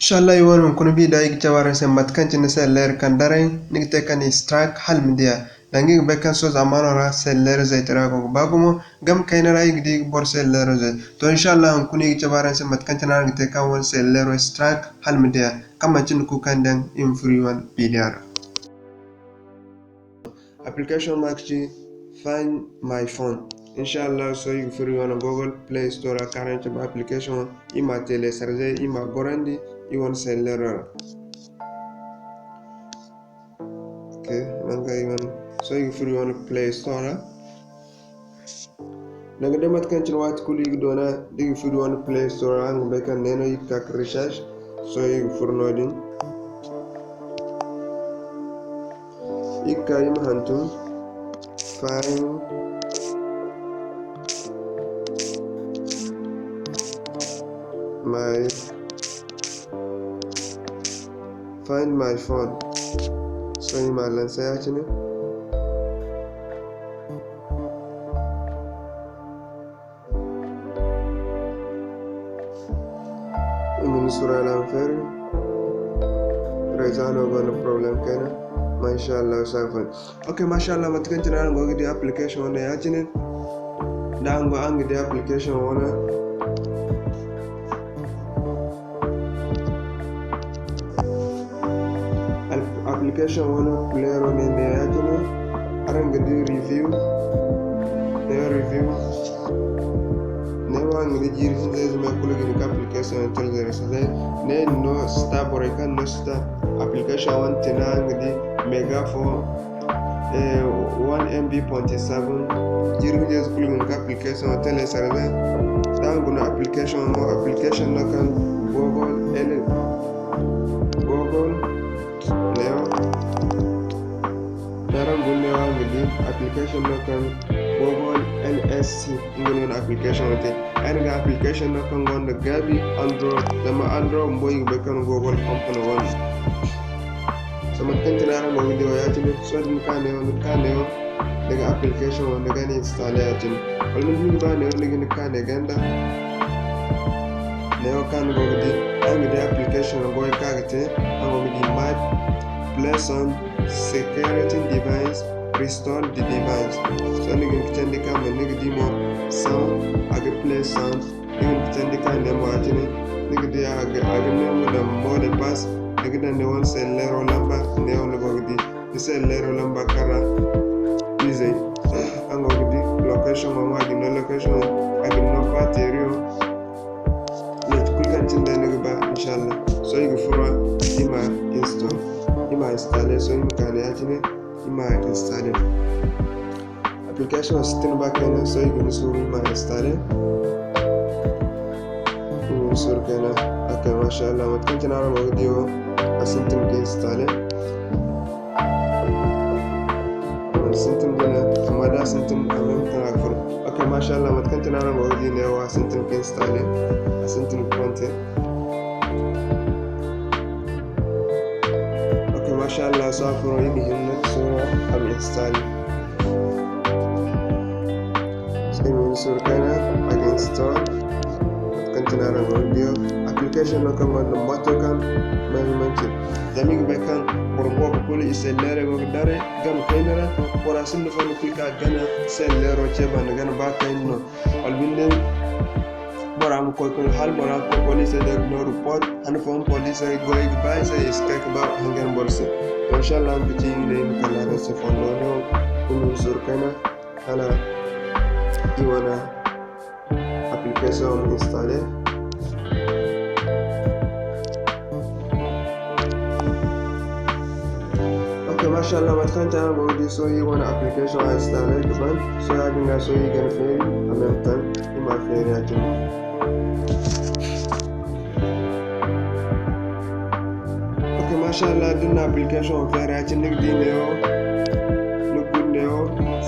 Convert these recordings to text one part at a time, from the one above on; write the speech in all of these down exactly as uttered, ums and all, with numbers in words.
Inshallah, i wane hunkuna bi da i ga cabe araŋ se mate kaŋ cine selleer kaŋ daray ni ga te ka ni strike hala ma diya. Danga i ga bay kaŋ sohõ zamano ra selleer zaytara go ga ba gumo, game kayna ra i ga di boro selleero zay. To, inshallah, hunkuna i ga cabe araŋ se mate kaŋ cine araŋ ga te ka wane selleero strike hala ma diya. Kaŋ manci ni kulu kaŋ daŋ i ma furo i wane video ra. Application ma ga ci Find My Phone. Inshallah, sohõ i ga furo i wane Google Play Store ra ka araŋ cabe application wo, i ma télécharger, i ma gorandi i wane selleero ra. Ok, nanga i wane, sohõ i ga furo i wane Play Store ra. Danga day mate kaŋ cine waati kulu i ga doona, da i ga furo i wane Play Store ra, araŋ ga bay kaŋ ne no i ga ka ga recherche. Sohõ i ga furo noodin. I ga ka i ma hantum Find My Find My Phone. Sohõ i ma lancer ya-cine. I ma ni sura laŋ feeri. Réseau no gonda problème kayna. Ma inshallah sa fun. Ok, mashallah, mate kaŋ cine araŋ go ga di application wo no ya-cine. Da araŋ go, araŋ ga di application wo no. Al-, application wo no player wo ne, ne ya-cine. Araŋ ga di review. Ne review. Ne wo araŋ ga di jiiri hinza ize me kulu ga hin ka application wo télécharger. Ne no sita, borey kaŋ no sita application wo tina, araŋ ga di mega fo. Eh, one M B point seven, jiiri hinza ize kulu ga hin ka application wo télécharger. Da araŋ guna application wo, application no kaŋ Google L, Google Neo. Da araŋ guna Neo, araŋ ga di application no kaŋ Google L S C, nga no na application wo te. Ay na ga application no kaŋ gonda gaabi Android, zama Android bumbo i ga bay kaŋ Google company wane. Sohõ mate kaŋ cine araŋ go ga di wo ya-cine, sohõ da ni ka Neo, ni ka Neo, ni ga application wo, ni ga ni installer ya-cine. Wala ni ga ba Neo, ni ga ni ka ne ganda. Neo kaŋ ni go ga di, araŋ ga di application wo goy kaŋ a ga te, araŋ go ga di My Play Sound, Security Device, Restore the Device. Sohõ ni ga hin ka candi ka ma ni ga di mo sound, a ga play sound. Ni ga hin ka candi ka ne mo ya-cine. Ni ga di a ga, a ga ne mo daŋ mot de passe. Ni ga daŋ ni wane selleero lamba, ne wo ni go ga di. Ni selleero lamba kaŋ ra izey. Araŋ go ga di location wo mo, a ga ni no location wo, a ga ni no batterie wo. Lokaci kulu kaŋ cine day ni ga ba, inshallah. Sohõ i ga furo, i ma install, i ma installer, sohõ i ma ka ne ya-cine. I ma installer. Application wo sintin ba kayna, sohõ i ga ni suuru i ma installer. I ga ni suuru kayna. Ok, mashallah, mate kaŋ cine araŋ go ga di wo, a sintin ga installer. A sintin bana, amma da a sintin, a même temps a ga furo. Ok, mashallah, mate kaŋ cine araŋ go ga di ne wo, a sintin ga installer, a sintin ga konte. Ok, mashallah, sohõ a furo, i ga hinne sohõ a ma installer. Sohõ i ma hin suuru kayna, a ga install. Mate kaŋ cine araŋ go ga di wo, application no kaŋ gonda mate kaŋ muhimmanci. Zama i ga bay kaŋ boro boobo kulu i selleerey go ga daray game kayna ra, bora sinda fondo kulu kaŋ a ga gana selleero ce banda gana ba kayna no. Wala binde bora ma koy ka, hala bora ma koy police day ga no report, han fooyaŋ police go i ga ba i se, i si kay ka ba hangan boro se. To, inshallah, araŋ ga ci i ne i ma kande araŋ se fondo no, kulu suuru kayna, hala i wane application installer. Ok, mashallah, mate kaŋ te araŋ go ga di, sohõ i wane application a installer ga ban. Sohõ ya-din ga, sohõ i ga ni feeri, en même temps i ma feeri ya-din. Ok, mashallah, da ni na application wo feeri ya-cine, ni ga di neewo, ni ga guna neewo,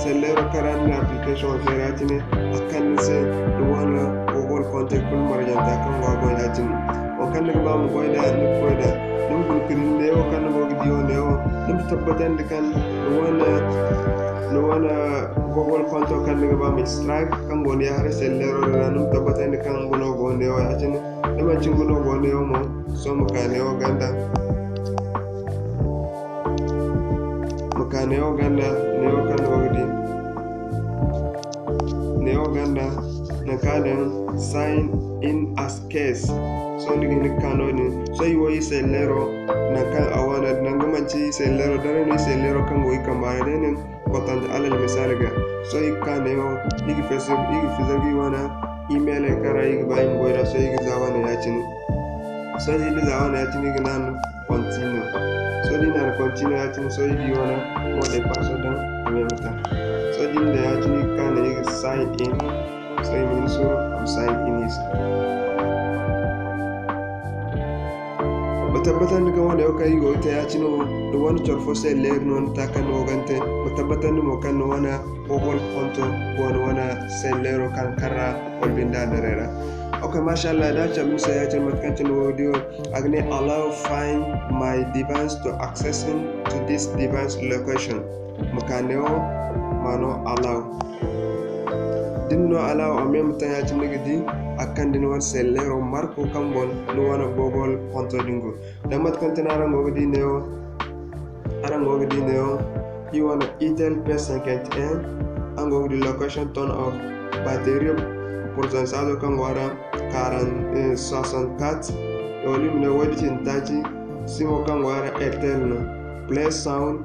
selleero kaŋ ra ni na application wo feeri ya-cine, a kande ni se ni wane Google konte kulu marjanta kaŋ go a boŋ ya-cine. Wo kaŋ ni ga ba ma goy nd'a, ni ga goy nd'a. Ni ma guna ka di neewo kaŋ ni go ga di wo neewo. Ni ma tabbatandi kaŋ ni wane, ni wane Google konto kaŋ ni ga ba ma strike, kaŋ go ni ya-haray selleero din ra, ni ma tabbatandi kaŋ nga no go neewo ya-cine. Da manti nga no go neewo mo, sohõ ma ka neewo ganda. Ma ka neewo ganda, neewo kaŋ no ga di. Neewo ganda, nangu kaŋ a daŋ sign in as guest. Sohõ ni ga hin ga ka noodin. Sohõ i wo i selleero, nangu kaŋ a wane, nangu manti i selleero, daray no i selleero kaŋ go i kamba ra day no. Kotante alal misaali ga. Sohõ i ga ka neewo, i ga fizar, i ga fizar ga i wane email kaŋ ra i ga ba i ma goy nd'a. Sohõ i ga za wane ya-cine. Sohõ i ga za wane ya-cine, i ga naan continue. Sohõ da i naan continue ya-cine, sohõ i ga i wane mot de passe daŋ a me ma ta. Sohõ da i na daŋ ya-cine, i ga ka ne i ga sign in. Sohõ i ma hin suuru a ma sign in i se. Ma tabbatandi kaŋ wane wo kaŋ i go ga te ya-cine wo, da wane coro fo selleero no ni ta kaŋ ni go ga te. Ma tabbatandi mo kaŋ ni wane Google konto go ni wane selleero kaŋ kaŋ ra wala binde a daray ra. Ok, masha Allah, da a cabe ni se ya-cine mate kaŋ cine ni go ga di wo, a ga ne, "Allow find my device to accessing to this device location." Ma ka neewo, ma no allow. Da ni no allow, a me ma taŋ ya-cine ni ga di a ga kande ni wane selleero marko kaŋ boŋ ni wane Google konto din go. Danga mate kaŋ cine araŋ go ga di neewo, araŋ go ga di neewo, i wane Itel P cinquante et un, araŋ go ga di location turn off, batterie pourcentage kaŋ go a ra, quarante, eh, soixante-quatre, wala i ma ne woy da cindi taaci, simo kaŋ go a ra Airtel no, play sound,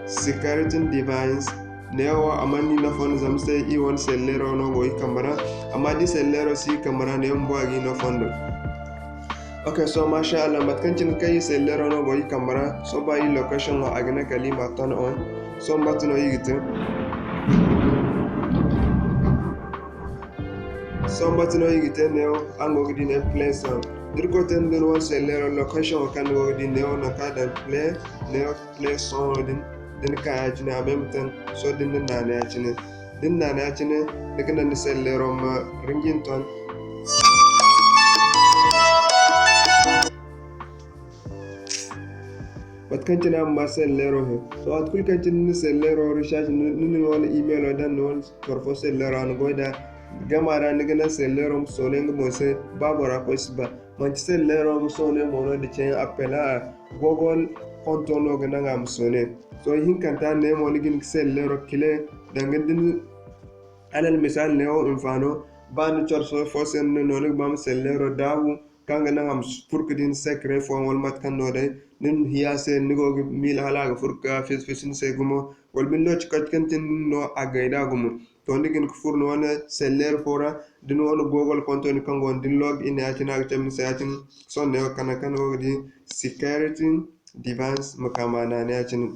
security device, neewo a mana ni nafa no zama se i wane selleero no go i kambe ra, amma da i selleero si i kambe ra, neewo bumbo a ga i nafa no. Ok, sohõ, masha Allah, mate kaŋ cine kaŋ i selleero no go i kambe ra, sohõ ba i location wo a ga ne kala i ma turn on. Sohõ mate no i ga te? Sohõ mate no i ga te neewo, araŋ go ga di ne play sound. Da ni koy te ni duna wane selleero location wo kaŋ ni go ga di neewo, nangu kaŋ a daŋ play, neewo play sound din, da ni ka ya-cine a me ma taŋ, sohõ da ni na naana ya-cine. Da ni na naana ya-cine, ni ga naŋ ni selleero ma ringin ton. Mate kaŋ cine a ma ma selleero he. To, waati kulu kaŋ cine ni selleero recherche, ni, ni na ni wane emailo daŋ ni wane coro fo selleero a na goy nd'a. Gama ra ni ga naŋ selleero ma soone nga boŋ se, ba bora koy si ba. Manti selleero ma soone mo no da ceeyaŋ appel, a'a, Google konto no ga naŋ a ma soone. Sohõ ihinkanta ne mo ni ga hin ga selleero kile danga da ni, alal misaali neewo hinfaano, ba ni coro fo se no ni ga ba ma selleero daabu, kaŋ ga naŋ a ma furo ga di ni secret fooyaŋ wala mate kaŋ no day, ni ma hiya se ni go ga miila hala a ga furo ga fisi-fisi ni se gumo, wala binde lokaci kaŋ cine ni no a gay nd'a gumo. To, ni ga hin ga furo ni wane selleero fo ra, da ni wane Google konto ni kaŋ go no da ni log in ya-cine a ga cabe ni se ya-cine. Sohõ neewo kaŋ ni go ga di security device ma ka ma naana ya-cine.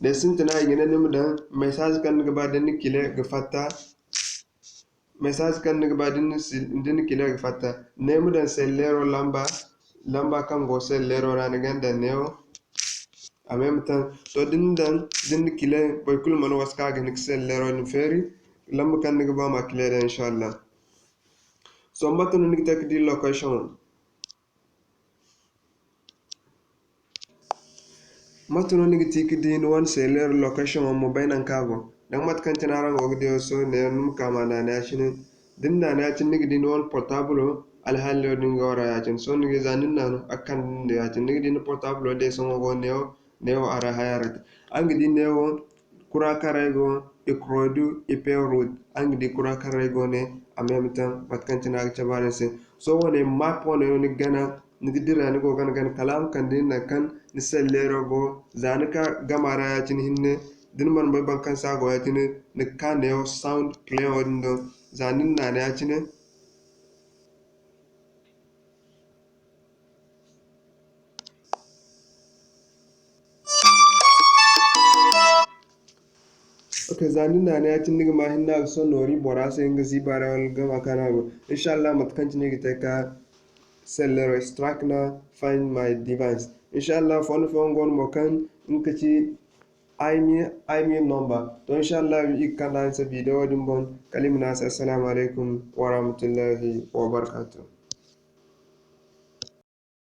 Da sintina i ga ne ni ma daŋ message kaŋ ni ga ba da ni kile ga fatta. Message kaŋ ni ga ba da ni si-, da ni kile ga fatta. Ne ma daŋ selleero lamba, lamba kaŋ go selleero ra ni ga daŋ neewo. A me ma taŋ. To da ni daŋ, da ni kile, boro kulu mana waska ga hin ga selleero din feeri. Lamba kaŋ ni ga ba ma kile daŋ, inshallah. Sohõ mate no ni ga te ga di location wo? Mate no ni ga ti ga di ni wane selleero location wo ma bay nangu kaŋ a go? Danga mate kaŋ cine araŋ go ga di wo sohõ neewo ni ma ka ma naana ya-cine. Da ni naana ya-cine ni ga di ni wane portable alhaalo din go ra ya-cine. Sohõ ni ga za ni naanu a ga kande ni da ya-cine. Ni ga di ni portable day sohõ go neewo, neewo a ra haya ra te. Araŋ ga di neewo kura kaŋ ra ay go, i Crodu, i Peru, araŋ ga di kura kaŋ ra ay go ne, a me ma taŋ mate kaŋ cine a ga cabe araŋ se. Sohõ wane map wane no ni ga gana, ni ga dira ni go gana gana kala a ma kande ni nangu kaŋ ni selleero go. Za ni ka gama ra ya-cine hinne, da ni mana bay boro kaŋ se a go ya-cine, ni ga ka neewo sound play wo din do. Za ni na naana ya-cine. Ok, za ni naana ya-cine ni ga ma hinne a ga sohõ noori bora se nga ziiba ra wala gama kaŋ a go. Inshallah, mate kaŋ cine i ga te ka selleero extract na find my device. Inshallah, fondo fooyaŋ go no mo kaŋ nga ka ci I M, I M number. To, inshallah, i ga kande araŋ se video din boŋ. Kala i ma ne araŋ se, assalamu alaykum warahmatullahi wabarakatuh.